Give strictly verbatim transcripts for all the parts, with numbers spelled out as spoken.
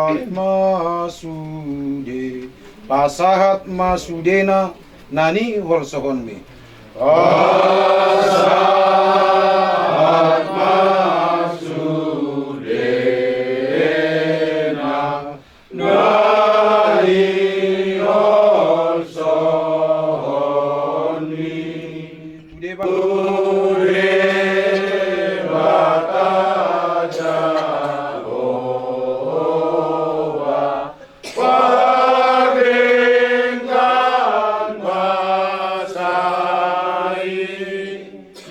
Ma sude, pasahat ma sudena na niholsohonmi. Pasahat ma sudena na niholsohonmi. Tu Debata. Tu Debata Jahowa pardenggan basa i.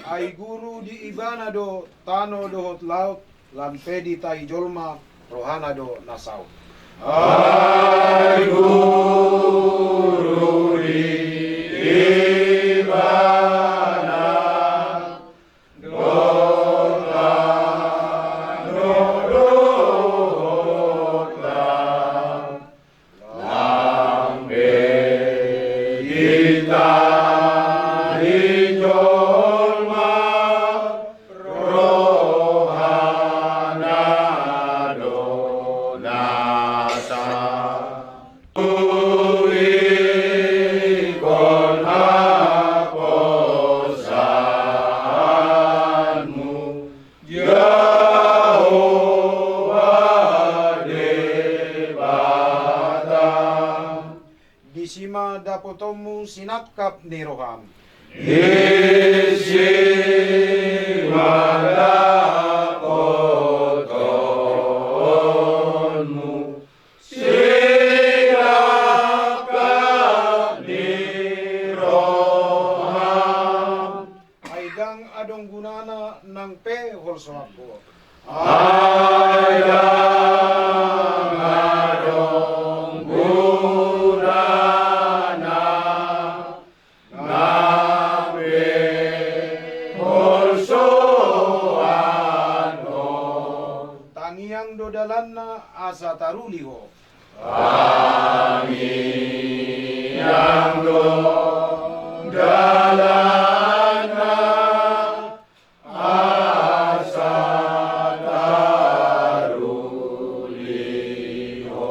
Ai guru di Ibana do tano dohot laut, lam pe ditai jolma, rohana do na saut. Ai guru di Ibana do tano dohot laut, lam pe ditai jolma, rohana do na saut. Ulihon haposanmu, Jahowa Debata. Disi ma dapotonmu sinangkap ni roham. Disi ma dapotonmu sinangkap ni roham. Ai ndang adong gunana nang pe holsoanku. Ai ndang adong gunana nang pe holsoan ho. Tangiang do dalanna asa taruli ho. Tangiang do dalanna asa taruli ho.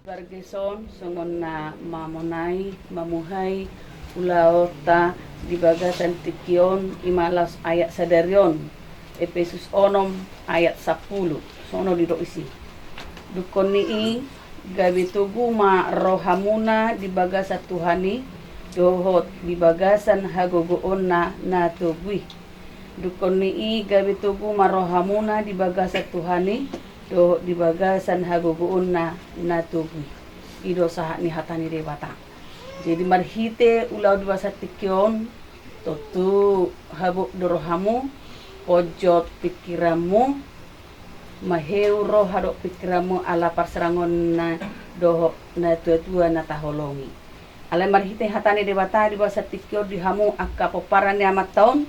Margeson songon na mamonai, mamuhai ulaonta di bagasan tingki on, i ma laos ayat sadari on, Epesus onom ayat sampulu, songon on didok disi. Dungkon ni i gabe togu ma rohamuna di bagasan Tuhan i, dohot di bagasan hagogoonna na togu i. Dungkon ni i gabe togu ma rohamuna di bagasan Tuhan i, dohot di bagasan hagogoonna na togu i. I do sahat ni hata ni Debata. Jadi marhite ulaon di bagasan tingki on, tontu habot do rohamu, ponjot pingkiranmu, maheu roha dohot pingkiranmu ala parsirangonna dohot natuatua na taholongi. Alai marhite hata ni Debata di bagasan tingki on di hamu angka pomparan ni amanta on,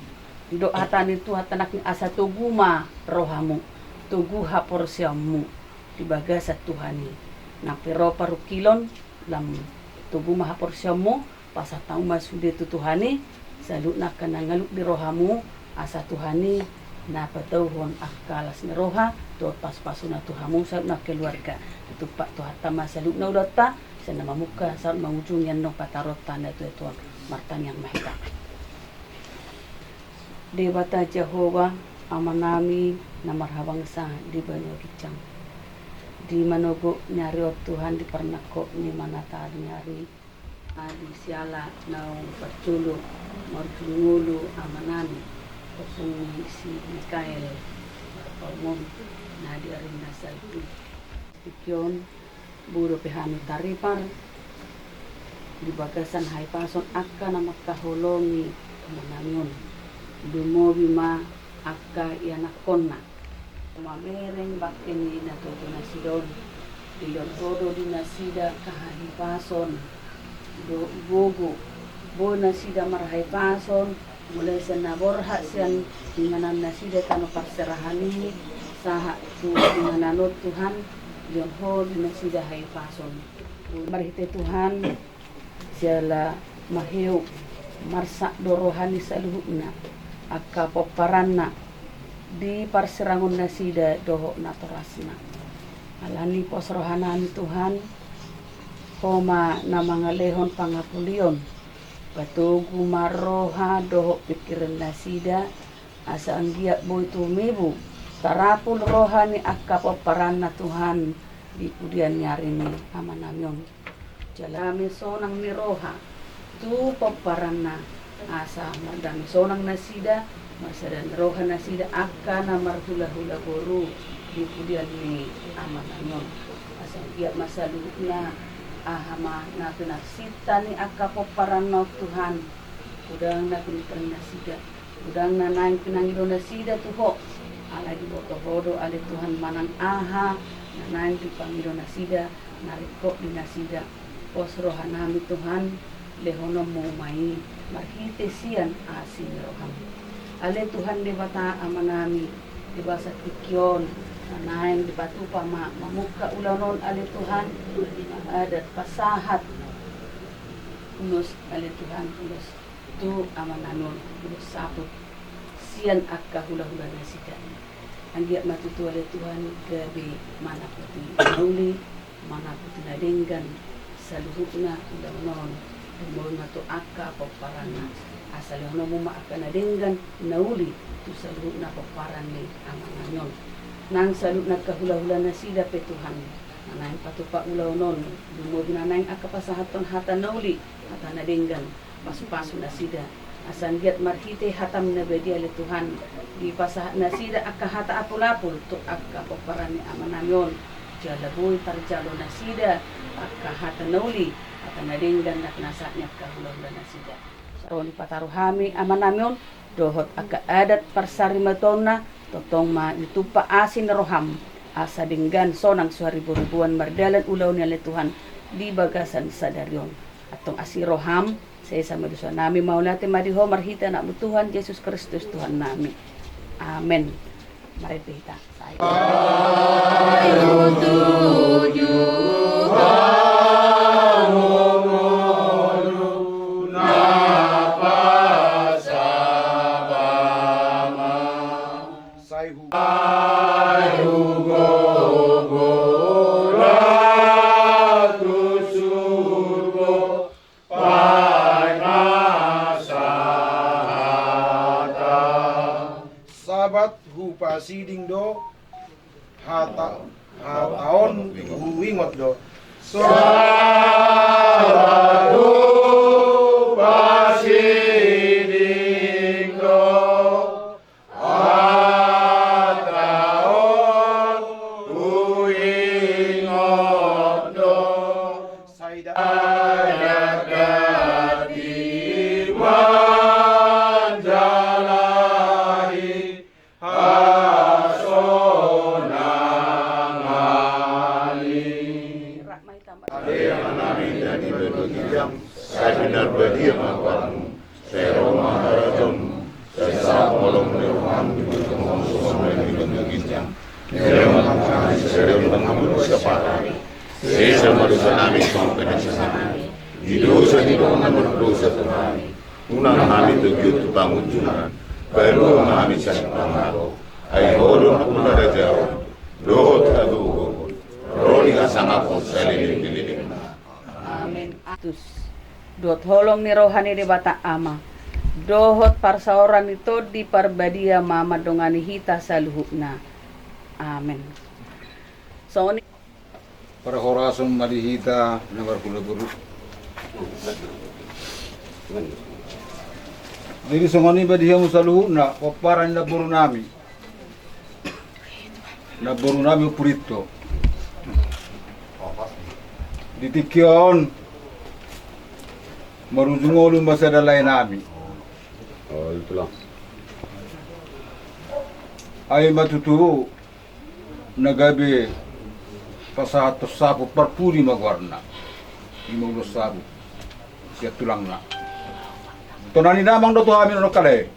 didok hata ni Tuhan, tangkas asa togu ma rohamu, togu haporseaonmu di bagasan Tuhan i. Nang pe ro parungkilon, lam togu ma haporseaonmu, pasahat hamu ma sude tu Tuhan i saluhutna angka na ngalului di rohamu, asa Tuhan i na patauhon angka las ni roha dohot pasupasuna tu hamu saluhutna keluarga. Ditumpak Tuhanta ma saluhutna ulaonta, sian na mamungka sahat mangujungi annon pataronta na tuatua on. Martangiang ma hita. Debata Jahowa, Amanami na marhabangsa di banua ginjang, di manogot ni ari on Tuhan, di parnangkok ni manatari ni ari, di siala naung parjolo marujung ngolu Amanami, ompung ni si Mikael Marpaung on, na di ari na salpu i. Tingki on, boi dope hami taripar di bagasan hahipason angka na mangkaholongi Amanami on. Lumobi ma angka ianakhonna. Mamereng bangke ni natuatua nasida on. Dilehon Ho do di nasida angka hahipason dohot gogo. Boi nasida marhahipason, mulai sian na borhat sian inganan nasida tano parserahan i, sahat tu inganan on Tuhan, dilehon Ho di nasida hahipason. Marhite Tuhan, siala maheu marsak do roha ni saluhutna angka pomparanna di parsirangon nasida dohot natorasna. Alani pos rohanami Tuhan, Ho ma na mangalehon pangapulion, patogu ma roha dohot pingkiran nasida, asa anggiat boi tumibu tarapul roha ni angka pomparanna Tuhan di pudian ni ari ni amanami on. Jala hami sonang ni roha tu pomparanna, asa mardame sonang nasida, marsada ni roha nasida angka na marhulahula boru di pudian ni amanami on. Asa anggiat ma saluhutna aha ma na pinarsinta ni angka pomparanna on Tuhan, godang na piningkiran nasida, godang na naeng pinangido nasida tu Ho. Alai diboto Ho do ale Tuhan manang aha na naeng dipangido nasida, na ringkot di nasida. Pos rohanami Tuhan, lehononmu ma i marhite sian asi ni roham. Ale Tuhan Debata amanami, di bagasan tingki on na naeng dipatupa ma mamungka ulaon on ale Tuhan, adat pasahat ulos ale Tuhan, ulos tu amanami on, ulos saput sian angka hulahula nasida. Anggiat ma tutu ale Tuhan gabe manaputi na uli, manaputi na denggan saluhutna ulaon on, dumenggan ma tu angka pomparanna. Asa lehononmu ma angka na denggan na uli tu saluhutna pomparan ni amanami on. Nang saluhutna angka hulahula nasida pe Tuhan, na naeng patupa ulaon on, dumenggan na naeng angka pasahathon hata na uli, hata na denggan, pasupasu nasida. Asa anggiat marhite hatam na badia ale Tuhan, dipasahat nasida angka hata apulapul tu angka pomparan ni amanami on, jala boi tarjalo nasida angka hata na uli, hata na denggan na pinasahat ni angka hulahula nasida. Songon i pataru hami amanami on, dohot angka adat parsarimatuaonna, tongtong ma ditumpak asi ni roham, asa denggan sonang so haribo-riboan mardalan ulaon i ale Tuhan di bagasan sadari on. Antong asi roham, sesa ma dosanami, mauliate ma di Ho marhite Anakmu Tuhan Jesus Kristus Tuhannami. Amen. Marende hita. Sai hu- Sabat hupasiding do, hata, hata on huingot do. Sabat hupasiding do, hata on huingot do. Sai da- hasonangan i. Amanami na di banua ginjang, sai pinarbadia ma goarmu, sai ro ma harajaonmu, sai saut ma lomo ni roham di banua tonga on songon na di banua ginjang. Lehon ma tu hami sadari on hangoluan siapari. Sesa ma dosanami songon na pinasesa hami di dosa ni dongan na mardosa tu hami. Unang hami togihon tu pangunjunan, palua ma hami sian pangago. Ai Ho do nampuna harajaon dohot hagogoon, ro di hasangapon saleleng ni lelengna. Amen. Atus. Dohot holong ni roha ni Debata Ama, dohot parsaoran ni Tondi Parbadia ma mandongani hita saluhutna. Amen. Songon i. Parhorasan ma di hita na marhulahula boru. Jadi songon i ma di hamu saluhutna pomparan ni namborunami. Namborunami Ompu Rinto. Di tingki on marujung olo ma sada laenami. Ai ma tutu na gabe pasahathon saput parpudi ma goarna. I ma ulos saput sian tulangna. Tona ni damang do tu hami on kale.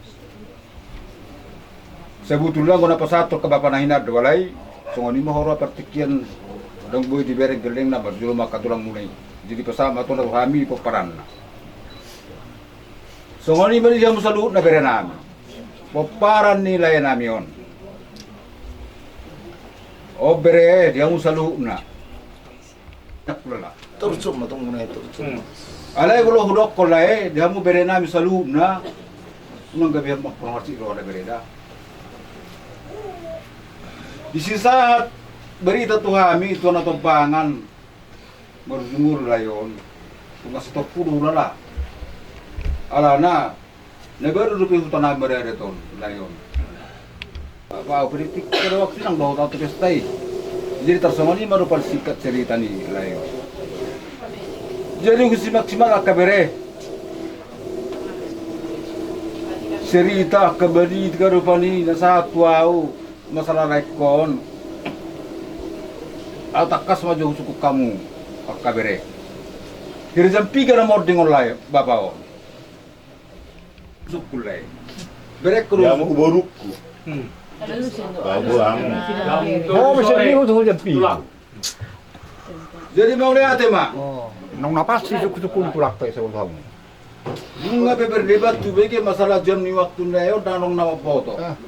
Sebetulna anggo na pasahathon angka bapa na hinan do, alai songon i ma huroha partingkian, ndang boi dibereng gellengna, marjolo ma angka tulang muna i. Jadi pasahat ma tona tu hami pomparanna. Songon i ma di hamu saluhutna berenami, pomparan ni laenami on. O bere, di hamu saluhutna. Nyak ulala. Torus ma tong muna, torus ma. Alai molo hudokkon lae, di hamu bere nami saluhutna. Unang gabe hamu mangkorhon arsik do ala bere da. Disi sahat berita tu hami, tu na tombangan. Marujung ulu lae on. Unang sitompu do ulala. Alana. Na baru dope huta na marere ton, lae on. Apa, apa, kritik pada waktu nang dohot au tu pesta i. Jadi tarsongon i ma rupa singkat cerita ni lae on. Jadi husimak-simak angka bere. Cerita angka bere i, angka rupani na sahat tu au masalah laengkon. Au tangkas ma jo husungkun hamu angka bere. Hira jam piga na monding on lae bapa on. Sungkun lae. Berengku do. Ia, mau borukku. Hmm. Babu ang. Oh, bisa ini untuk jam pi. Jadi mauliate ma. Oh, nang na pasti sungkun-sungkun tu lape sebelum kamu. Nunga pe berdebat tu bege masalah jam ni waktu na eo danong nama foto. Ah.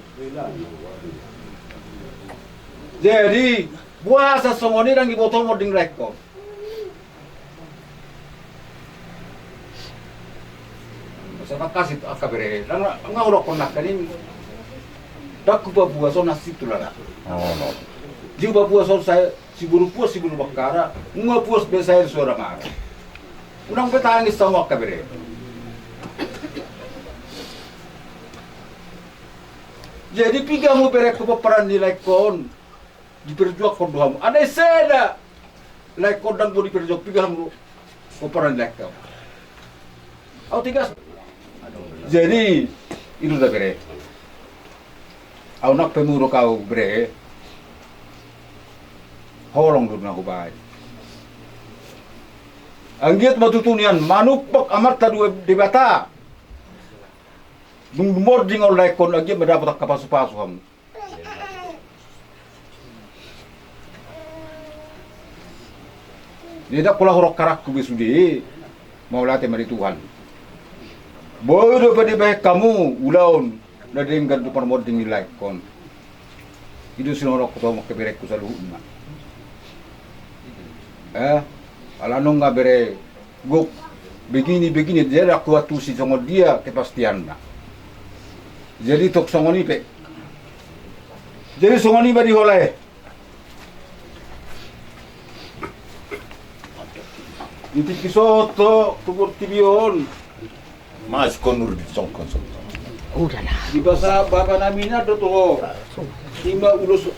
Jadi, boasa songon i dang diboto monding laengkon. Masa tangkas i angka bere, nang, nang hudokkon nangkin i. Dang hupabuas on na situ lala. Oh, no. Di hupabuas on sai, siboru puas, siboru bangkara, nunga puas be sai suara mara. Unang pe tangis hamu angka bere. Jadi piga hamu berengku pomparan ni laengkon. Diperjuangkon do hamu. Andai sada laengkon dang boi diperjuang, piga hamu pomparan ni laengkon. Au tegas. Jadi, i do da bere. Au nang pe muruk au bere. Holong do na hubaen. Anggiat ma tutu nian manumpak Amanta Debata. Dung dumording on laengkon, anggiat ma dapot angka pasu-pasu hamu. Jadi dang pola hurang karangku be sude. Mauliate ma di Tuhan. Boi dope dibahen hamu ulaon na denggan tu parmonding ni laengkon. I do sinohotku tu hamu angka berengku saluhutna. Eh, ala nunga bere gok begini, begini, dia dang huantusi songon dia kepastianna. Jadi tong songon i pe. Jadi songon i ma di ho lae. Di tingki soto tu portibi on. Mas konur di songkon songkon. Udah lah. Dipasahat bapa nami na do tu ho. Ima ulos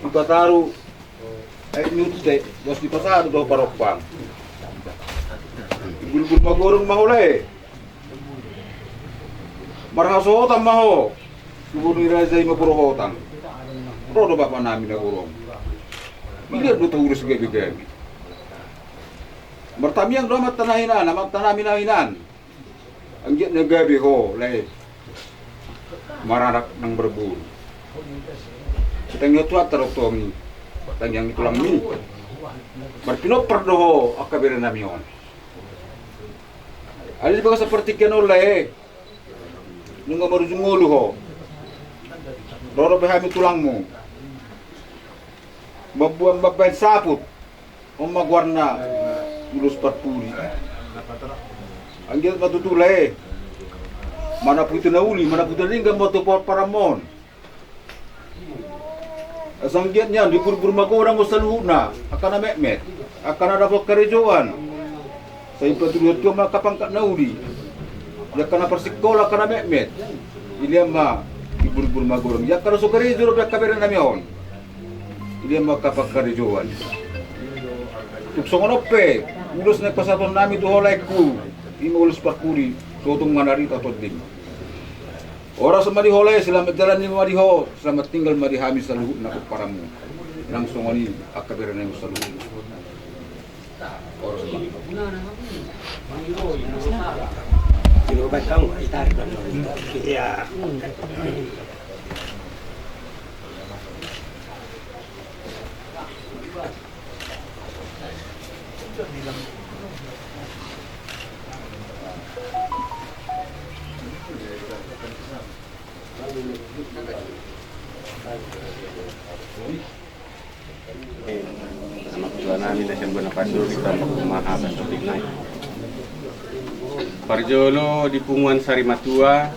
dipataru. Ai nyutte, jos dipasahat do parompang. Bulbul magorung ma ho lae. Marhasohotan ma ho. Gubernur ni raja i ma porohotan. Ro do bapa nami na gorong. Ilia do taurus gabe-gabe. Martamiang do amanta na hinan, amanta nami na hinan. Anggiat na gabe ho lae. Maranak nang marboru. Tangiang Tuhanta do tong i. Tangiang ni tulangmi. Marpinompar do ho angka bere nami on. Alai di bagasan partingkian on lae. Nunga marujung ngolu ho. Ro dope hami tulangmu. Mambuat mambaen saput. On ma goarna ulos parpudi. Anggiat ma tutu lae. Manaputi na uli, manaputi na denggan ma tu pomparanmon. Asa anggiat nian diburbur magodang ma saluhutna, angka na metmet, angka na dapot karejoan. Sai patuluhon Tuhan ma angka pangkat na uli. Di angka na parsikola, angka na metmet. Ilia ma diburbur magodang. Di angka na so karejo dope angka bere nami on. Ilia ma angka pangkarejoan. Tung songon on pe, ulos na pasahaton nami tu ho laengku, ima ulos parpudi, so tung manarita tonding. Horas ma di ho lae, selamat jalan ma di ho, selamat tinggal ma di hami saluhutna pomparanmu. Nang songon i angka bere nami saluhutna. Horas ma. Iya. Nama tua nami na sian bona pasu kita maha pasu nai. Parjolo di punguan sari matua,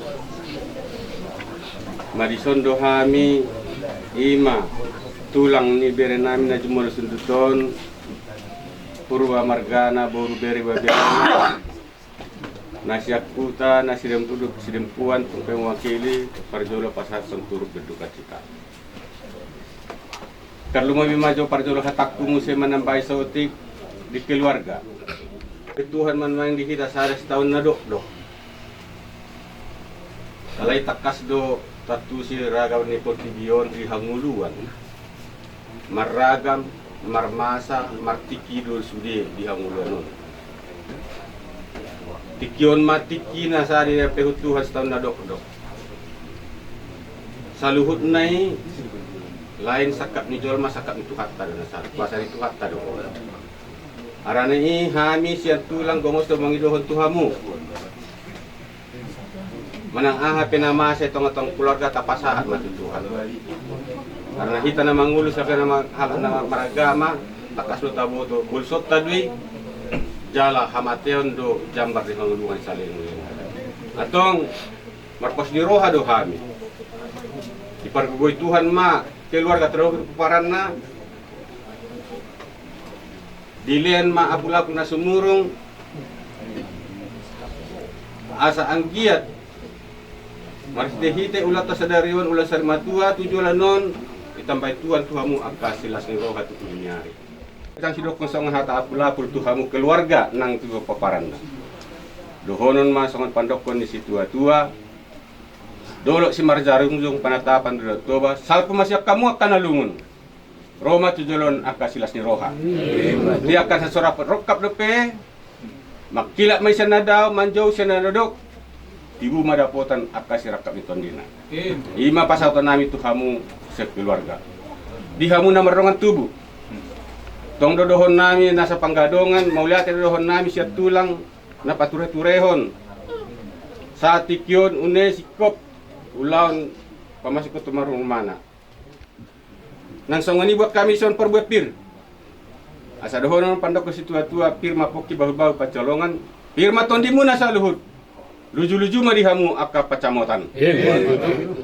madison do hami, ima tulang ni bere nami na jumolo sunduton, Purba margana, boru bere babere. Na sian huta, na sidempuan, tong pe mewakili, parjolo pasahat songon turut berduka cita. Tarlumobi ma jo parjolo hatangku muse manambai saotik di keluarga. Tuhan manuaeng di hita sada sitaon na dokdok. Alai tangkas do tantusi ragam ni portibi on di hangoluan. Marragam, marmasa, martingki do sude di hangoluan on. Tingki on ma tingki na sada dipehu Tuhan sitaon na dokdok. Saluhutna i lain sangkap ni jolma, sangkap ni Tuhanta do na sada, kuasa ni Tuhanta do. Harana i hami sian tulang gomos do mangidohon tu hamu. Manang aha pe na masa i tongatonga keluarga tapasahat ma tu Tuhan. Karena hita na mangolu sape na ma-, halak na maragama, tangkas do taboto, bolsonta do i, jala hamateon do jambar di hangoluan saleleng. Antong marpos ni roha do hami. Dipargogoi Tuhan ma keluarga terhadap pomparanna. Dilean ma apulapul na sumurung, asa anggiat marhitehite ulaonta sadari on, ulaon sari matua tu joloan on, ditambai Tuhan tu hamu angka silas ni roha tu ujung ni ari. Jang sidokkon songon hata apulapul tu hamu keluarga nang tu pomparanna. Dohonon ma songon pandokkon ni situatua, dolok Simarjarungjung, Panatapan, Dolok Toba, salpu ma sian hamu angka na lungun. Ro ma tu joloan angka silas ni roha. Di angka na so rap rongkap dope, mangkilap ma i sian na dao, manjou sian na dok, tibu ma dapotan angka sirangkap ni tondina. Ima pasahaton nami tu hamu sekeluarga. Di hamu na mardongan tubu, tong do dohonon nami nasa panggadongan, mauliate do dohonon nami sian tulang na patureturehon sahat tingki on, une singkop ulaon pamasuk tu marumana. Nang songon i buat hami songon parbuat pir. Asa dohonon pandok ni situatua, pir ma pongki, bahulbahul pancolongan, pir ma tondimuna saluhut. Lujuluju ma di hamu angka pansamotan.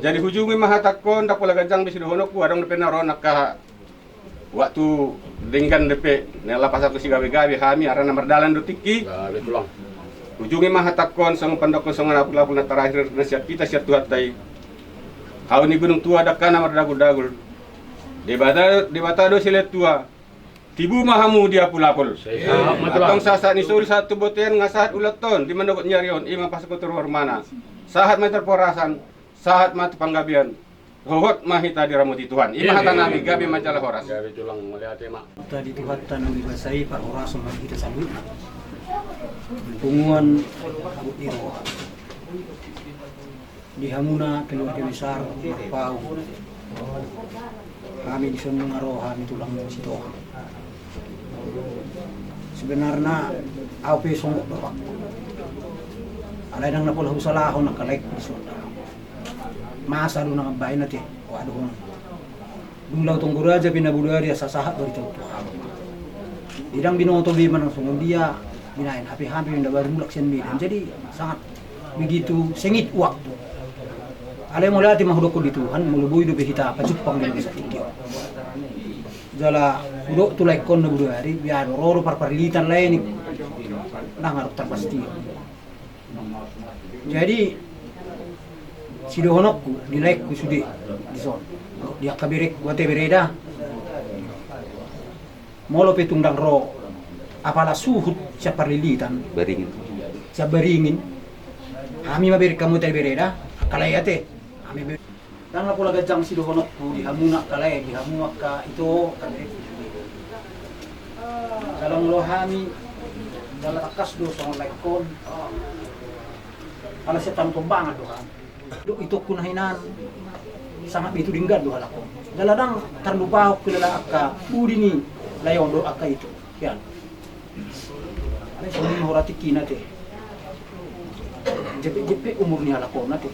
Jadi hujungi ma hatangkon, ndang pola ganjang be sidohononku, adong dope na ro angka waktu denggan dope, na lapasan tu sigabegabe hami, harana mardalan do tingki. Hujungi ma hatangkon songon pandokkon songon apulapul na tarakhir na sian hita sian Tuhanta i. Hau ni gunung tua dangkana mardaguldagul. Debata, Debata do silehon tua. Tibu ma hamu di apulapul. Antong sahat ni solu sahat tu bontean nga sahat ulaonta on di manogot ni ari on, ima pasahaton tu rumana. Sahat ma tu parhorasan, sahat ma tu panggabean. Hohot ma hita diramoti Tuhan. Ima hata nami, gabe ma jala horas. Gabe tulang, mauliate ma. Huta di Tuhanta na uli basa i, parhorasan ma hita saluhutna. Punguan habot ni roha. Di hamuna keluarga besar Marpaung. Hami dison nunga ro hami tulang Sitohang. Sebenarna au pe songgot do rohangku. Alai ndang na pola husalahon angka laengku dison. Masa do na mambahen ate, oa dohonon. Dung laho tonggo raja pe na bodari asa sahat barita on tu hamu. Ndang binoto be manang songon dia, binahen hape hami na baru mulak sian Medan. Jadi sangat begitu sengit waktu. Alai mauliate ma hudokkon di Tuhan, molo boi dope hita pajumpang di bagasan tingki on. Jala hudok tu laengkon na bodari, biar ro do parparlitan lae ni. Ndang adong tarpastion. Jadi sidohononku di laengku sude dison, di angka berengku ate bereda. Molo pe tung ndang ro apala suhut sian parlilitan, Baringin. Sian Baringin, hami ma bereng hamu ate bereda, angka lae ate. Hami be- Ndang na pola ganjang sidohononku di hamu angka lae, di hamu angka ito, angka berengku. Jala molo hami, jala tangkas do songon laengkon. Ala sian tano Tombangan do hami. Dok itokku na hinan, sangat begitu denggan do halak on. Jala ndang tarlupahon hela angka budi ni lae on dohot angka ito. Alai songon i ma hurang tingkina ate. Jempek-jempek umur ni halak on ate.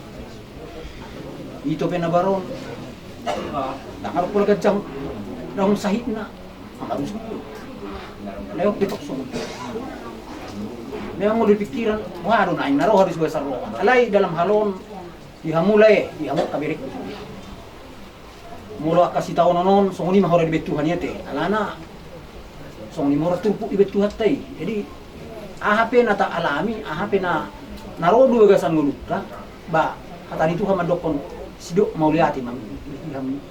Ito pe na baron, Tangan pola ganjang daun sahitna. Harus. Lewat di paksa. Memang molo di pikiran, waduh, naeng na roha di suai sarroha. Alai dalam hal on, di hamu lae, di hamu kaberengku. Molo angka sitaonon on, songon i ma hora dibaen Tuhan i ate. Alana, songon i ma hora turpuk dibaen Tuhanta i. Jadi, aha pe na taalami, aha pe na, na ro di bagasan ngolunta, ba, hata ni Tuhan mandokkon, sidok mauliate ma, di hamu.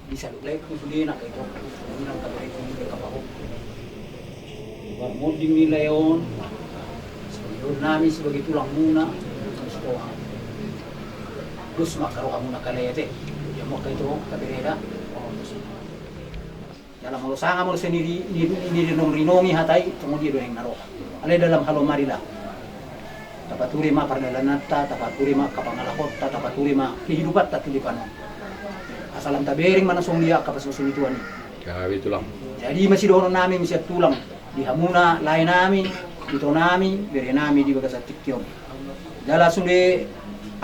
Di saluhutna i sude nangkin i, songon i nang kaberengku, nang kapaho. Marmonding ni lae on, songon i do nami sebagai tulangmuna, songon i do. Dos ma angka rohamuna kalete, di hamu angka ito, kabereda. Jala molo sanga molo sai ni, ni, ni rinong rinongi hata i, songon dia do naeng na roha. Alai dalam hal on ma di lae. Tapature ma pardalananta, tapature ma angka pangalahonta, tapature ma kehidupanta tu dipan on. Asa lam tabereng ma na songon dia angka pasu-pasu ni Tuhan i. Jadi ma sidohonon nami muse tulang, di hamuna lae nami, ito nami, bere nami di bagasan tingki on. Jala sude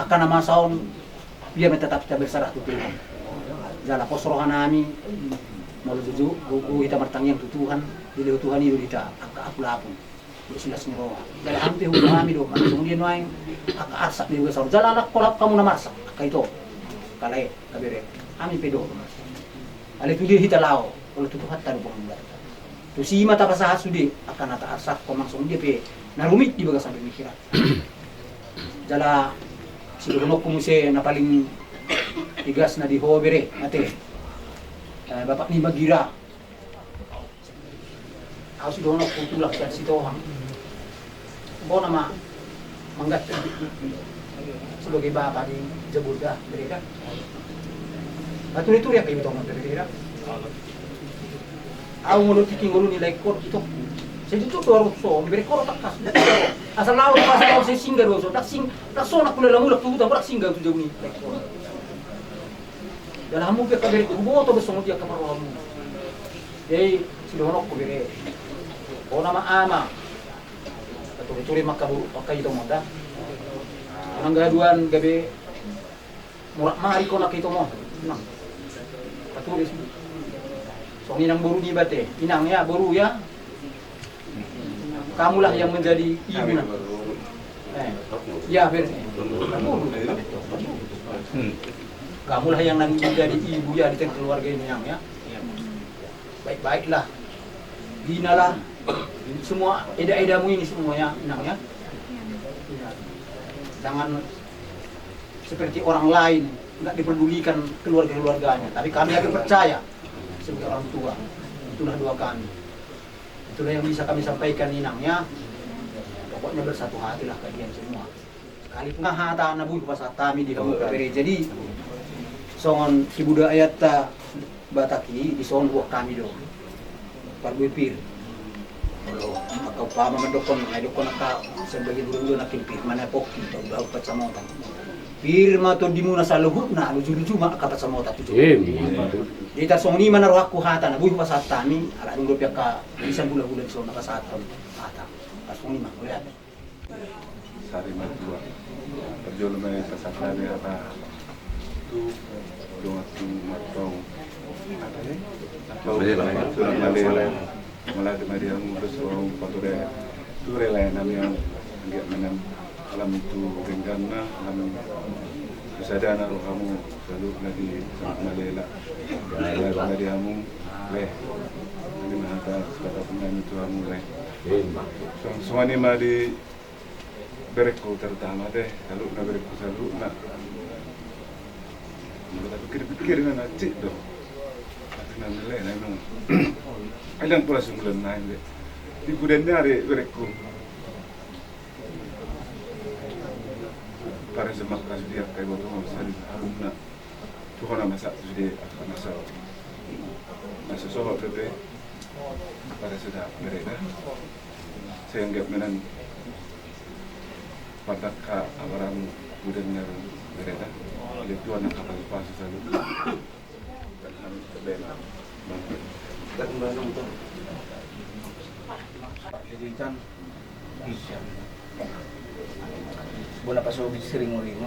angka na masa on, biar ma tetap hita berserah tu Tuhan. Jala pos roha nami, molo jujur, gogo hita martangiang tu Tuhan, dilehon Tuhan i do hita angka apul-apul. Silas ni roha. Jala hami pe huhut hami do, songon dia nuaeng angka arsak ni bagasan on. Jala alak kolak hamu na marsak, angka ito. Kalai, kabere. Hami pe do. Alai tu dia hita laho, olo tu Tuhanta do pangulata. Tusi ma tapasahat sude, angka na taarsakhon manang songon dia pe, na rumit di bagasan pemikiran. Jala, sidohononku muse na paling tigas na di ho bere, ate. Eh, bapak ni Magira. Au sidohononku tulang sian Sitohang. Bona ma mangganti sebagai bapa di jabolda, bere da. Bature-ture angka ibu tongon bere da. Au molo tingki ngolu ni laengkon itokku. Sai jujur do aruso, bere koro tangkas. Asal au pasal au sai singgah do so, ndang sing, ndang sonang hulala mulak tu huta, ndang singgah tu jabu ni laengkon. Jala hamu pe angka bere, huboto do songon dia angka parrohamu. Jadi, sidohononku bere. Bona ma ama. Tature-ture ma angka boru, angka itongon da. Nang gaduan gabe murak marik on angka itongon. Nang. Tature si. Songon i nang boru niba ate. Inang ya, boru ya. Kamulah yang menjadi ibu nanti. Eh, ya, benar. Hmm. Kamulah yang nanti menjadi ibu ya di tengah keluarga ini, Inang, ya. Baik-baiklah. Binalah semua eda-edamu ini semuanya, Inang, ya. Jangan seperti orang lain, nggak diperdulikan keluarga-keluarganya. Tapi kami lagi percaya sebagai orang tua. Itulah doa kami. Itulah yang bisa kami sampaikan, Inang, ya. Pokoknya bersatu hatilah kalian semua. Sekalipun hata na boi hupasahat hami di hamu bere. Jadi songon kebudayaan ta Batak i, dison huboan hami do. Parbue pir. Molo angka umpama mandokkon, na didokkon angka sebagian hula-hula nangkin pir ma na pongki, tau daun pansamotan. Pir ma tondimuna saluhutna, luju-luju ma angka pansamotan tu jabu. Jadi tarsongon i ma na rohangku hata na boi hupasahat hami, ala dung dope angka isan hula-hula dison na pasahathon hata. Tarsongon i ma, mauliate. Sari matua. Parjolo ma i pasahat hami hata tu dongan tu martong. Apa i? Tulang Malela. Mauliate ma di hamu, dos rohamu pature-ture lae nami, anggiat ma na lam tu dengganna, lam tu sadana rohamu saluhutna di Sangkap Malela. Mauliate ma di hamu, Leh. Nami ma hata sipatapon nami tu hamu, Leh. Songon i ma di berengku terutama ate, saluhutna berengku saluhutna. Molo tapikir-pikir na, na cik do. Ate na nilai na memang. Adong pola sunggulan na ende. Di kudenna ari berengku. Pare semak kasih dia kayak botol sama sekali. Harumna. Tu hona masa tu sude, masa, masa sohot dope. Pare suda bereda. Sehingga menan pandakka abaramu mudan naru bereda. Jadi tuan nak kapal pasu salu. Jadi kan Bona pasobut siringo-ringo.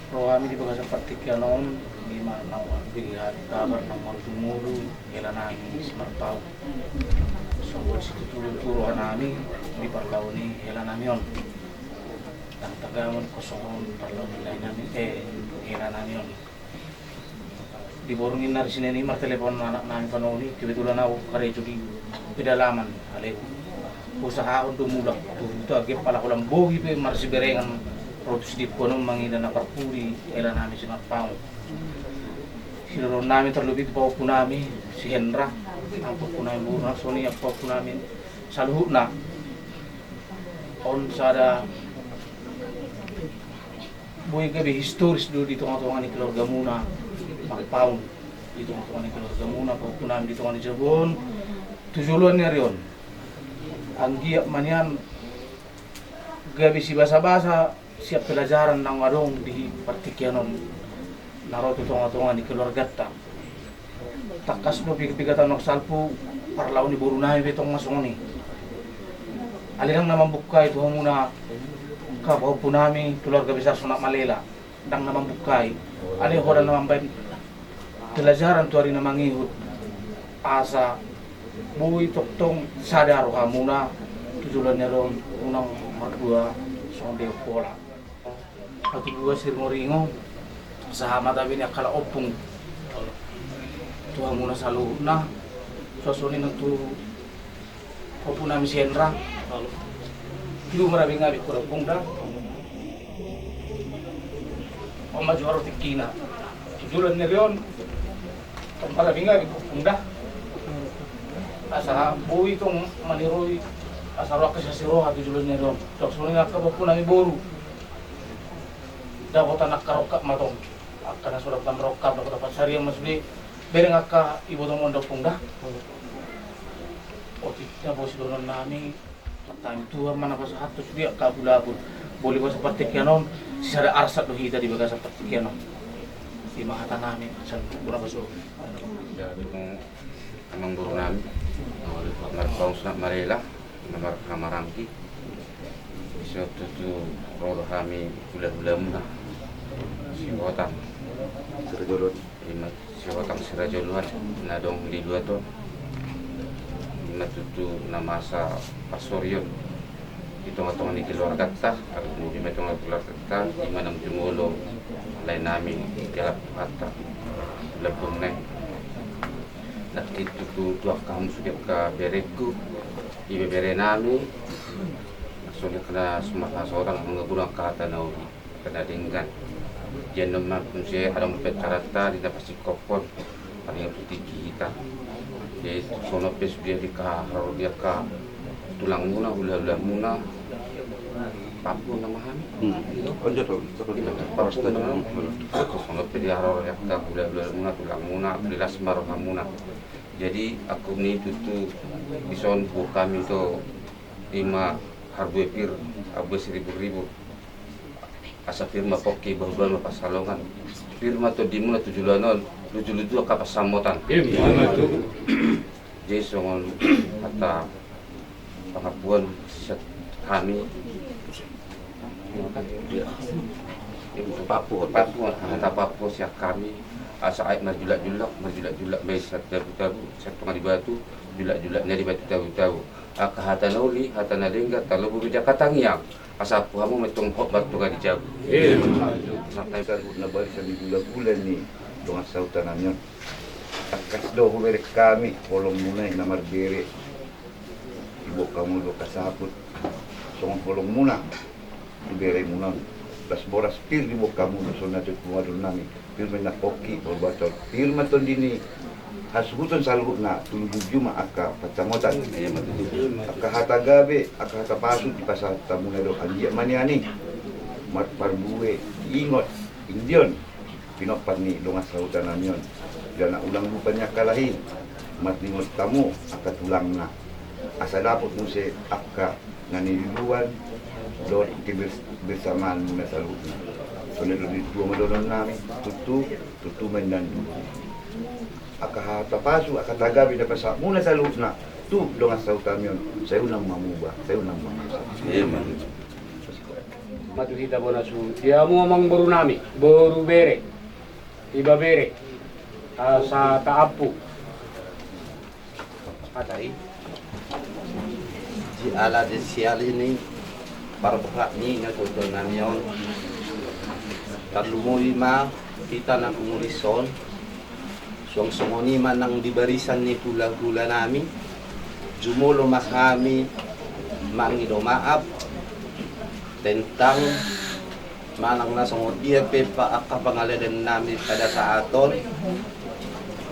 Ro hami di bagasan partingkian on, Ima naung marpinggan kabar naung marujung ngolu hela nami Simarpaung. Songon situtu tu roha nami di parlao ni hela nami on. Ndang tagamon songon parlao ni lae nami, eh, hela nami on. Di boru ni na ri Senen i martelepon anak nami Panoli, kebetulan au karejo di pedalaman, alai usahaon do mulak tu huta, gep ala holan bohi pe marsiberengan ro tu sidihon on mangida na parpudi hela nami Simarpaung. Sidorong nami tarlobi tu pahompu nami si Hendra, angka pahompu nami boru na songon i angka pahompu nami saluhutna. On sada boi gabe historis do di tonga-tonga ni keluargamuna, Simarpaung, di tonga-tonga ni keluargamuna, pahompu nami di tonga ni jabu on, tu joloan ni ari on. Anggiat ma nian gabe sibasa-basa sian pelajaran naung adong di partingkian on na ro tu tonga-tonga ni keluarganta. Tangkas do piga-piga taon naung salpu, parlao ni boru nami pe tong ma songon i. Alai ndang na mambukai tu hamuna angka pahompu nami keluarga besar Sonak Malela, ndang na mambukai. Alai holan na mambaen pelajaran tu ari na mangihut, asa boi tongtong sada rohamuna tu joloan ni ari on, unang mardua songon dehon pola. Hatubuan siringoringo, sahat ma tabi ni angka ompung tu hamuna saluhutna, suang songon i nang tu pahompu nami si Hendra. Ido marabing-abing ho da ompung da. On ma jua ro tingkina tu joloan ni ari on. Tong marabing-abing ho ompung da, asa boi tong maniroi, asa ro angka siasi roha tu joloan ni ari on. Suang songon i nang angka pahompu nami boru. Dapotan angka rongkap ma tong, angka na so dapotan rongkap, dapotan pansarian ma sude. Bereng angka ibotom on da ompung da. Otik na boi sidohonon nami. Martangiang Tuhan ma na pasahathon sude angka abulabul. Boi boasa partingkian on sisada arsak do hita di bagasan partingkian on. Ima hata nami, san bona paso. Amang boru nami, Simarpaung Sonak Malela, na marhaha maranggi. Dison tutu ro do hami hula-hulamuna, Sihotang Sirajoloan. Ima Sihotang Sirajoloan na adong di luat on. Ima tutu na masa parsorion di tonga-tonga ni keluarganta, alai di tonga keluarganta, ima naung jumolo lae nami di halak Batak, Lampung nai. Nangkin tutu tu angka hamu sude angka berengku, ibebere nami, songon i angka na suman hasohotan, manghaburung angka hata na uli, angka na denggan. Jadi on ma muse adong dope caranta di na pasingkophon, paling tu tingki hita. Jadi songon on pe sude di angka haroro ni angka tulangmuna, hula-hulamuna, Papu nama hami. Hmm. Iya. Songon on pe di haroro ni angka hula-hulamuna, tulangmuna, las ma rohamuna. Jadi angkup ni tutu dison boan hami do ima harbue pir, harbue siribu-ribu. Asa pir ma pongki, bahulbahul ma pansalongan. Pir ma tondimuna tu joloan on, luju-luju angka pansamotan. Ima tutu. Jadi songon hata pangakuan sian hami. Papu, papu, hata papu sian hami. Asa aek marjulak-julak, marjulak-julak ma i sian tabu-tabu, sian tonga ni batu, julak-julak nari batu tabu-tabu. Angka hata na uli, hata na denggan, tarlumobi di angka tangiang. Asa pasahat hamu ma i tong hot martonga di jabu. Ima tutu. Sahat na barisan di gula-gula ni dongan sahuta nami on. Tangkas do hubereng hami holongmuna i na marbere. Diboan hamu do angka saput songon holongmuna. Diberemuna on las boras pir diboan hamu do songon na tung huadong nami. Pir ma na pongki, bahulbahul, pir ma tondi ni hasuhuton saluhutna, tu luju-luju ma angka pansamotan. Ima tutu. Angka hata gabe, angka hata pasu dipasahat hamuna do, anggiat ma nian i marparbue, ingot, inggion, pinompar ni dongan sahuta nami on. Jala unang lupa ni angka lahi, marningot hamu angka tulangna. Asa dapot muse angka na niluluan dohot keber-, kebersamaan muna saluhutna. Songon i do di tua ma dohonon nami, tutu, tutu ma inna ni dulu. Angka hata pasu, angka hata gabe na pasahat muna saluhutna tu dongan sahuta nami on, sai unang mamuba, sai unang mamasa. Ima tutu. Ima tu hita bona suhut. Di hamu amang boru nami, boru bere. Ibebere asa taampu. Atai. Di ala di sial ni parbohak ni na tutu nami on. Tarlumobi ma hita na pungu dison. Suang songon i ma nang di barisan ni hulahula nami. Jumolo ma hami mangido maaf tentang manang na songon dia pe pa angka pangaleden nami pada saat on.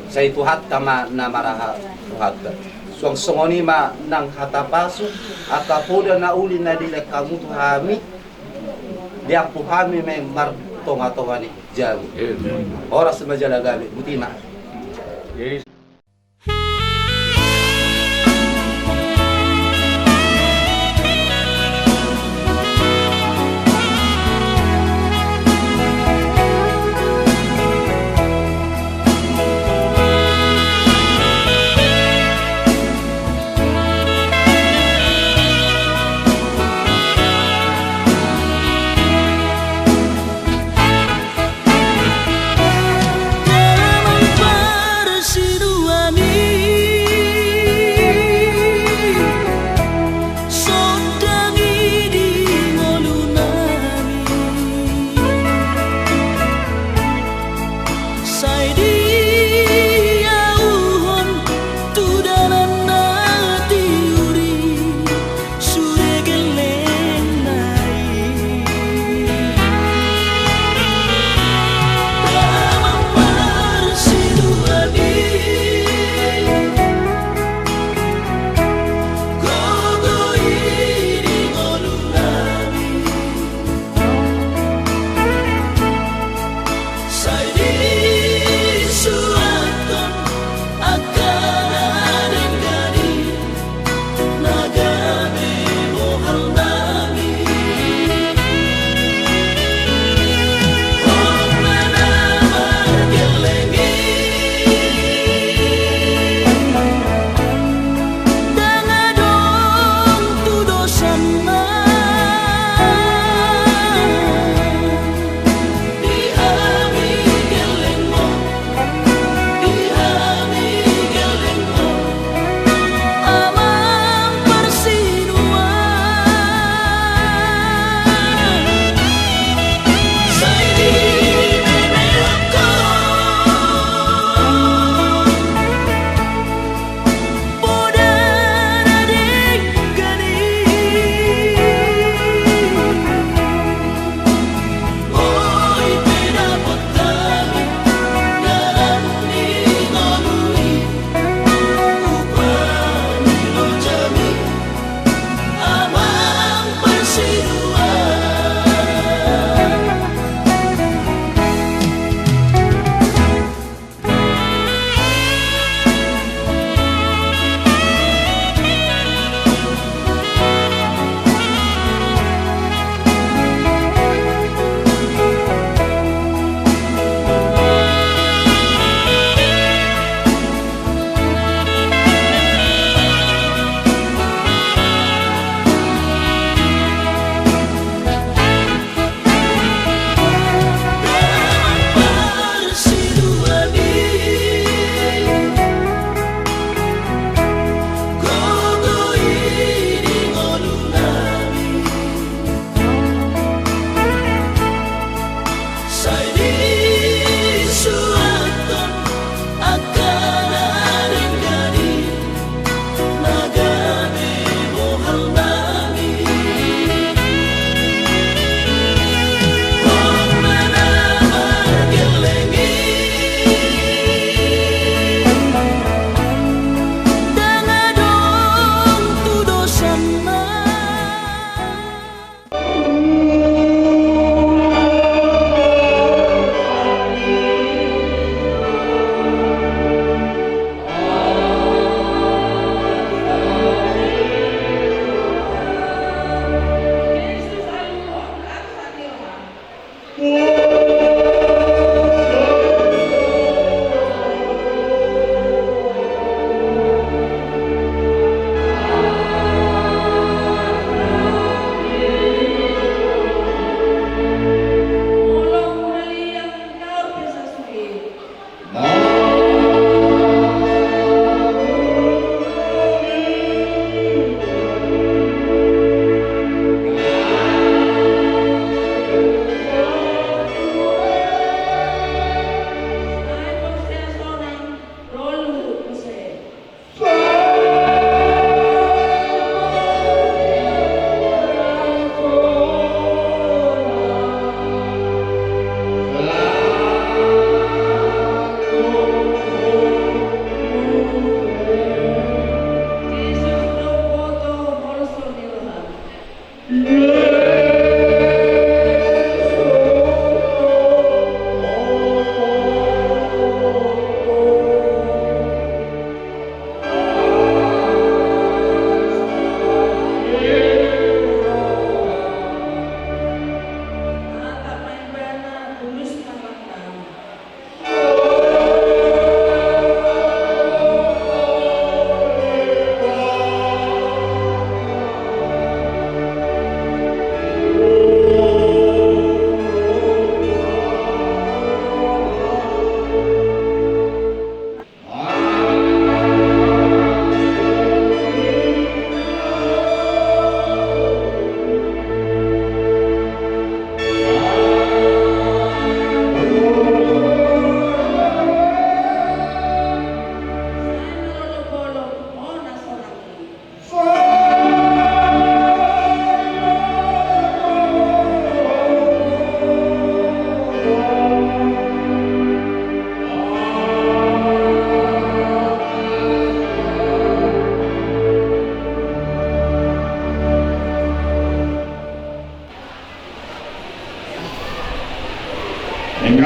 Sai Tuhanta ma na maraha Tuhanta. Suang songon i ma nang hata pasu, angka poda na uli na dilehon hamu tu hami, diampu hami ma i martongatonga ni jabu. Horas ma jala gabe, botima.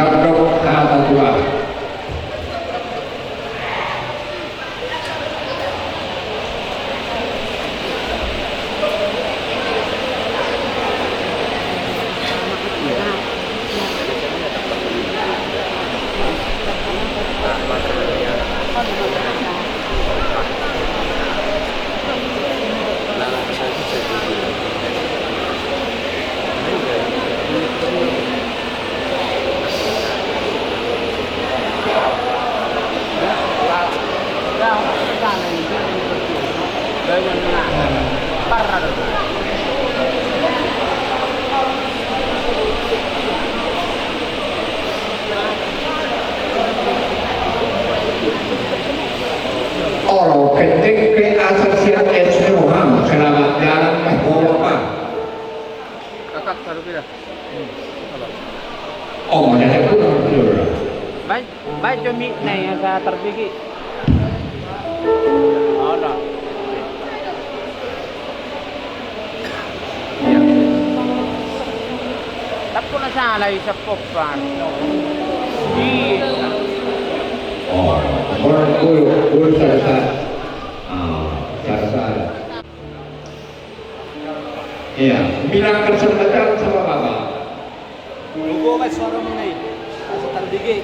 Tardok hata tua. Olo, pendek pe acara sian S P O H M, selamat jalan, Bapak. Kakak, taruh kira. Oh, ada pun. Baik, baik, Jomi, nih, yang saya terbigi. Ada. Iya. Tapi kok salah, bisa popan. Iya. Oh, orang guru, guru saya, saya. Ah, saya, saya. Iya, bilangkan sama sama, Bapak. Lupa, Mas, suara mengenai. Masuk tadi.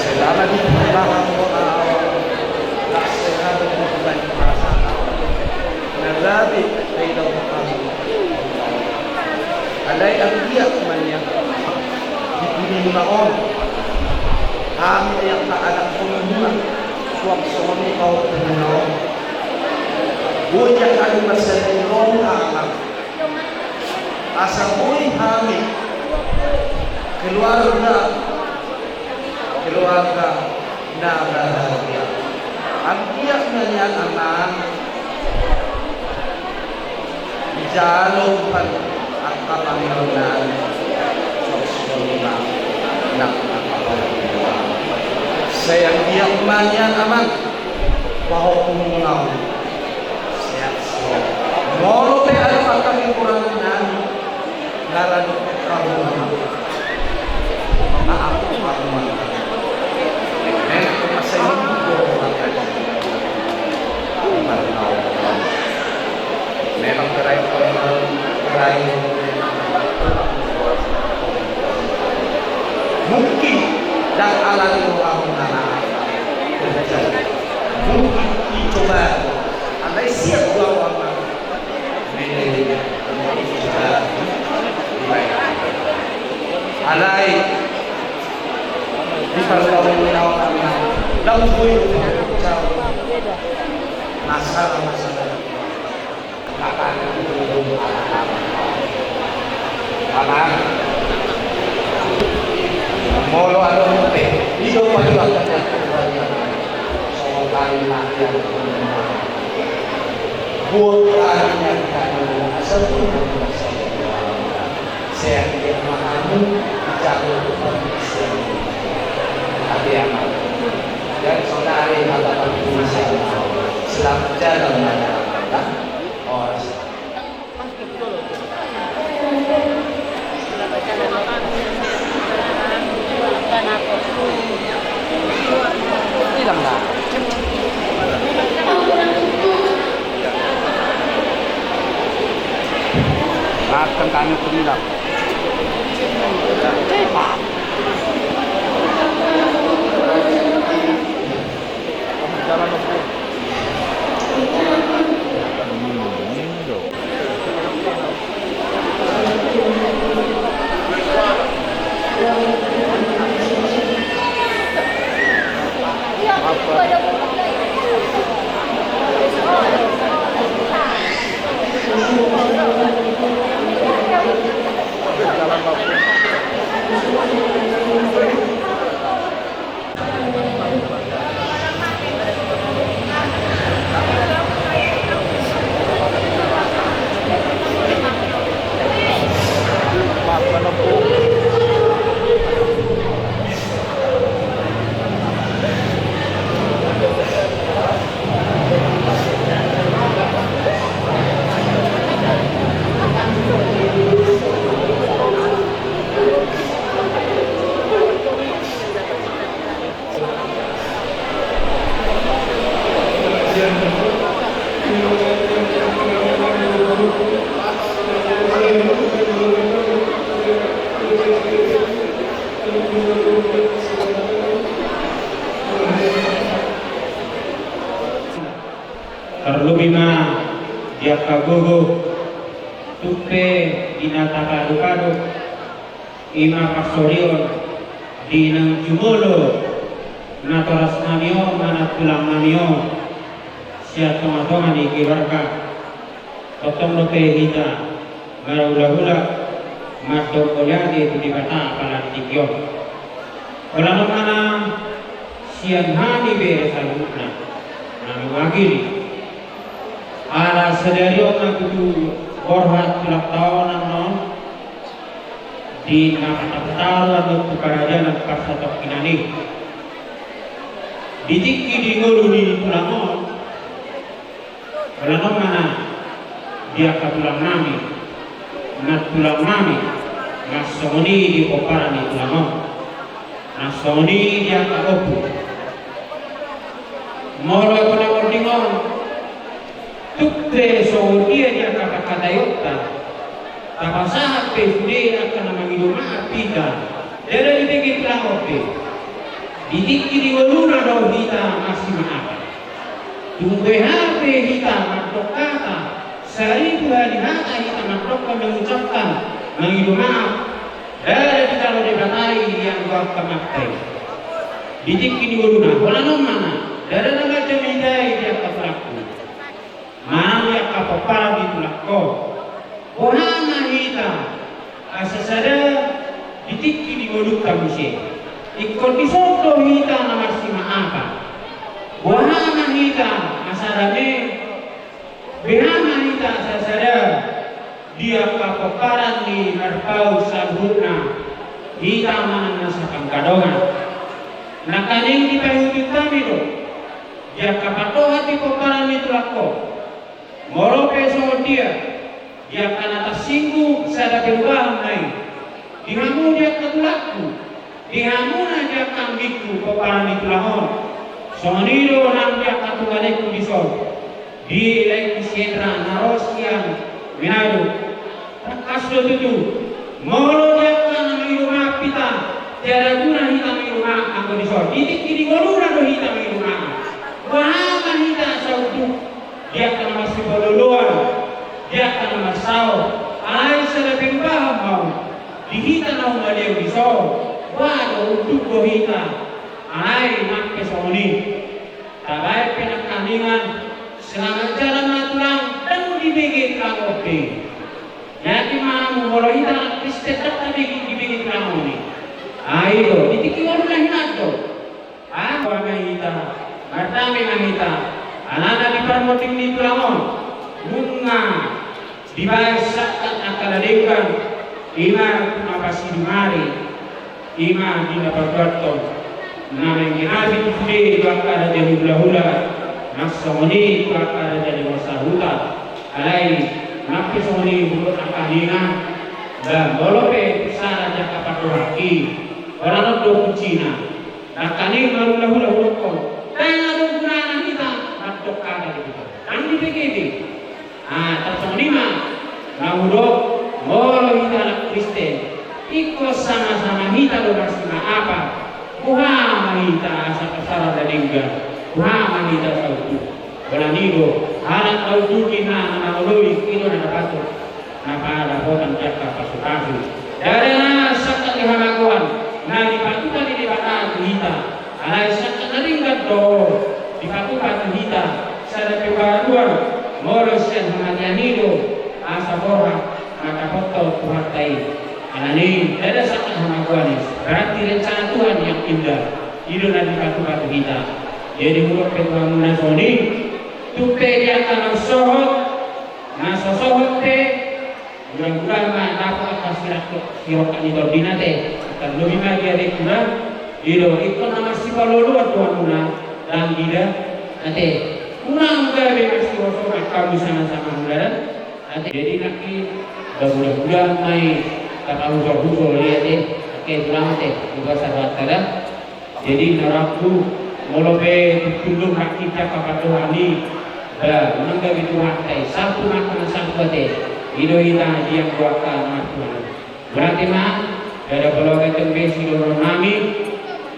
Selama di perbahan doa awak, tak sengaja berubah perasaan awak. Nah, jadi, saya tahu kamu. Alai anggiat ma nian di pudi muna on, hami yang tak ada pun Suang songon i pahompu muna on. Boi angka na marsantabi on, Amang. Asa boi hami keluarga, keluarga na bahagia. Anggiat ma nian, Amang, dijalo Tuhan angka pangidoan nami. Songon i ma nang angka pangidoan. Sai anggiat ma nian, Amang, pahompu muna on sehat selalu. Molo pe adong angka kekurangan nami, na ra dohot hamu, Amang. Maaf, Amang. Memang masa ini. Memang gerai, gerai. Mungkin ndang ala ni rohamu na terjadi. Mungkin dicoba. Alai siap bahwa Alai di parsaoran ni naon, Amang, ndang boi masalah-masalah. Amang, molo adong pe, i do pajuahan. Songon kami mati, Amang. Buat kami yang kami asa pun. Sai anggiat ma hamu dijalo Tuhan. Ate, Amang. Dan saudari, mata pangkumi siapa? Selamat jalan, Amang. Horas. Hilang dah. Maafkan kami, Pemilang. Tarlobi ma di angka gogo, tung pe di na tapadopadop, i ma parsorion di naung jumolo natorasnami on, manang tulangnami on, sian tongatonga ni keluarga. Tongtong dope hita marhulahula mandok mauliate tu Debata apala di tingki on. Holan on ma na sian hami bere saluhutna na mewakili. Ala sadari on na tutu borhat ulang taon annon, di na patapataru annon tu karajanan parsatongkinan i. Di tingki di ngolu ni tulang on, holan on ma na di angka tulangnami, nantulangnami, na songon i di pomparan ni tulang on, na songon i di angka ompu. Molo tu na mording on, tung pe songon dia di angka pangkataionta, tapasahat pe sude angka na mangido maaf hita, ndada dibege tulang on pe. Di tingki di ngoluna do hita masimaafan. Tung boha pe hita mandok hata, saribu hali hata hita mandok, mengucapkan, mangido maaf, ndada dijalo Debata i anggo angka maafta i. Di tingki ni ngoluna, holan on ma na, ndada na manjamita i di angka tulangku. Manang di angka pomparan ni tulangku. Boha ma hita, asa sada di tingki ni ngolunta muse. Ingkon dison do hita na marsimaapa. Boha ma hita, asa rame. Boha ma hita, asa sada di angka pomparan ni marpaung saluhutna, hita manang na sapanggadongan. Nangkaning dipaihutihut hami do di angka pandohan di pomparan ni tulangku. Molo pe songon dia di angka na tarsinggung sada perubahan na i, di hamu di angka tulangku, di hamuna di angka anggingku pomparan ni tulang on. Songon i do nang di angka tulanekku dison, di laengku si Hendra na ro sian Manado. Tangkas do tutu, molo di angka na mangido maaf hita, ndada guna hita mangido maaf anggo dison. Di tingki ni ngoluna do hita mangido maaf. Boha ma hita asa unduk di angka na marsipaloloan, di angka na marsaor. Alai sada perubahan ma on di hita na humaliang dison. Boha do, unduk do hita. Alai nang pe songon i, tabaen pe nangkaningan, selamat jalan ma tulang, ndang dibege tulang on be. Jadi ma molo hita Kristen ndang tabege, dibege tulang on i. Ai do, di tingki ngoluna hian do. Boha ma hita, mardame ma hita, alana di parmonding ni tulang on, nunga dibaen sangkap angka na denggan, i ma tu na pasidung ari, i ma di na parbuathon, na manggenapi tu sude tu angka raja ni hulahula, nang songon i tu angka raja ni marsahuta. Alai nang pe songon i, hudokhon nangkaningan, ba molo pe tu sara di angka pandohanki, holan on do kuncina. Nangkaning marhulahula hudokhon, ndang adong gunana hita mandok hata di hita, ndang dibege be. Ah, tarsongon i ma na hudok, molo hita anak Kristen, ingkon sama-sama hita do marsimaafan. Boha ma hita asa pasaran na denggan, boha ma hita asa unduk. Holan i do halak na unduk i, na mangoloi, i do na dapotan, na padapotan angka pasupasu. Ndada na sangkap ni hamagoan na dipatupa ni Debata tu hita. Alai sangkap na denggan do dipatupa tu hita, sada pe baruan, molo sian hamatean i do asa borhat mandapothon Tuhanta i. Alani i ndada sangkap hamagoan i, berarti rencana Tuhan yang indah, i do na dipatupa tu hita. Jadi hudok pe tu hamuna songon i, tung pe di angka na sohot, na so sohot pe, mudah-mudahan ma dapot angka sirongkap ni tondina ate. Tarlobi ma di adekku na, i do, ingkon na marsipaloloan do hamuna, ndang dida ate. Unang gabe marsihoshot angka musana sama hulahula ate. Jadi nangkin, ba mudah-mudahan ma i tapahushol-hushol i ate, angka tulang ate, di bagasan rohanta da. Jadi inangku, molo pe tutu ndang hita angka pandohan i, ba unang gabe Tuhanta i, salpu ma angka na salpu ate. I do hita diang do angka na martuhan. Berarti ma, ndada pola gabe tong be sidohonon nami,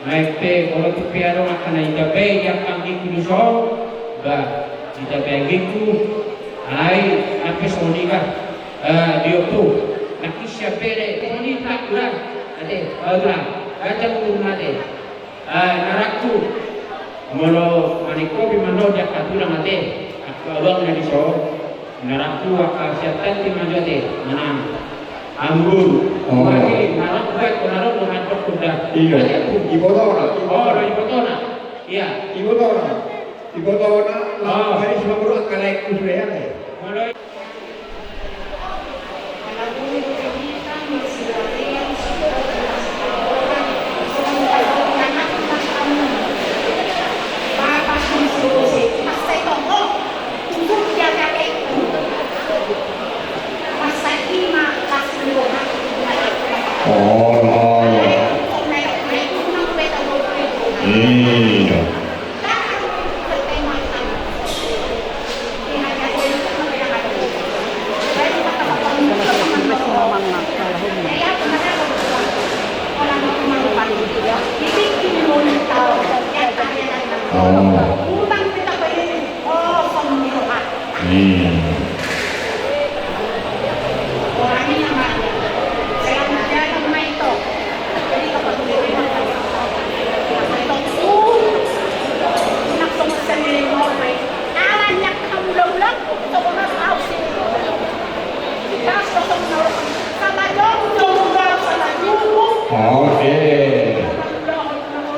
naeng pe molo tung pe adong angka na ditambai di angka anggingku dison, ba ditambai anggingku, alai nang pe songon i ba, eh, di ompu, nangkin sian bere, songon i tulang, ate, ba tulang, gabe tong be ate. Ah, inangku, molo maningkopi ma on di angka tulang ate, angka abang na dison, inangku, angka sian tanti ma jo ate, manang. Amangboru. Oh. Jadi, inangku, baen tu na ro do mandok tu da. Iya. Ate, amangboru. Ibotona, ibotona. Oh, ibotona. Iya. Ibotona. Ibotona, oh. Langsung dari Sumbawa angka laengku sude ate. Molo Iya.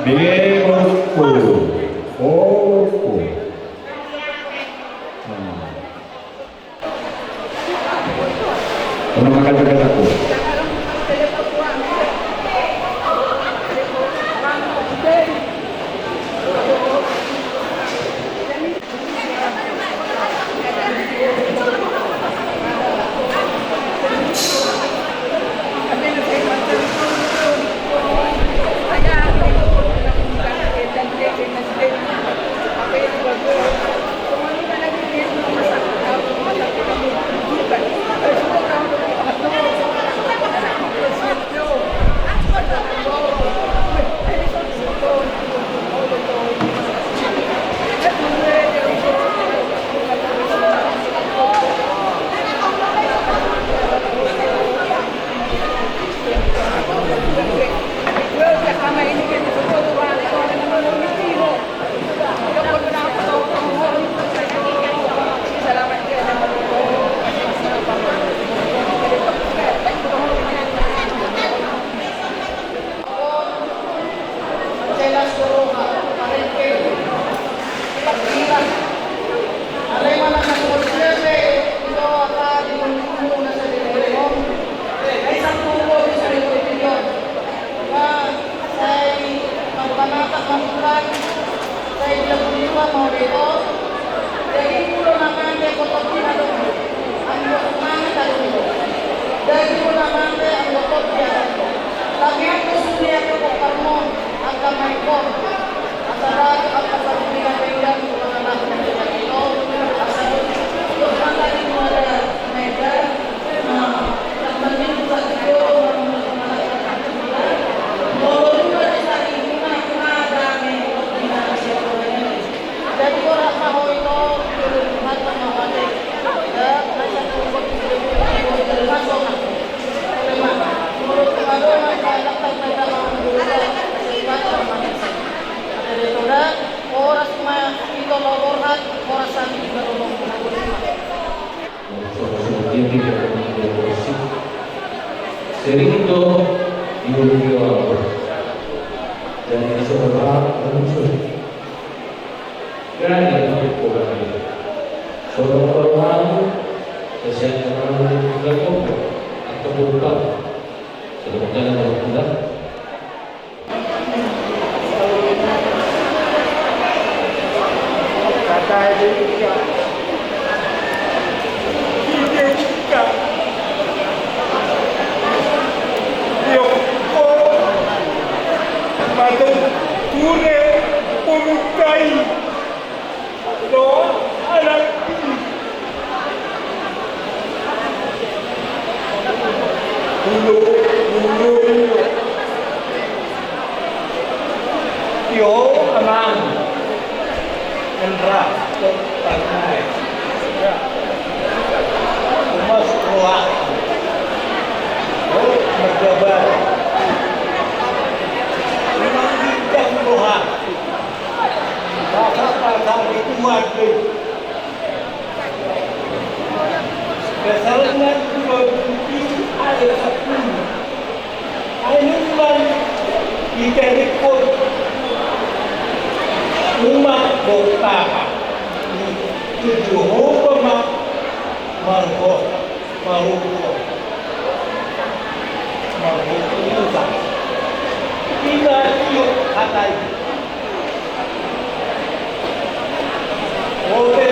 Dia bosku. Bosku. Hmm. Ono makata-kataku. Sai marbanata ma Tuhan, sai dia buliwa ma ho do. Dagingmu do na mate, otopi na do, anggo mangan adong do. Dagingmu na mate, anggo otopi adong do. Tangiangku sude angka pomparanmu, angka maengkon. Asa datu angka parhundingan denggan tu mangalap na di daging on. Asa datu angka daging muada na eda. Horas ma ito laho borhat, horas sandiri ma lolong. Sering do diulungi orang. Jadi seorang musuh. Jadi aku bukan dia. Seorang orang, kesian orang yang bukan kompor. Atau bukan. Sebenarnya orang tidak. Ulo, ulo, ulo. Yo, amang. Endra, tanai. Ya. Umas roa. Oh, mergabar. Memang bintang roha. Pasal-pasal itu waduh. Kesalingan dua puluh tujuh ayat sepuluh. Akhirnya di Jeriko umat bertapa. Itu Jehovah ma-, marhos. Marhusok. Marhusok. Ima tiop hata i. Oke,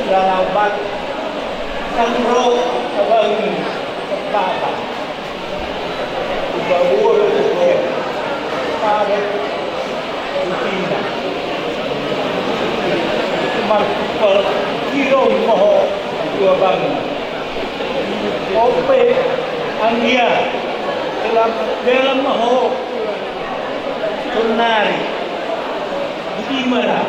dalam bat. Kan ro abang papa. Udah boleh. Pada. Marpal kiro moho dua bangun. Ope anggia dalam, dalam moho sonari. Budi mara.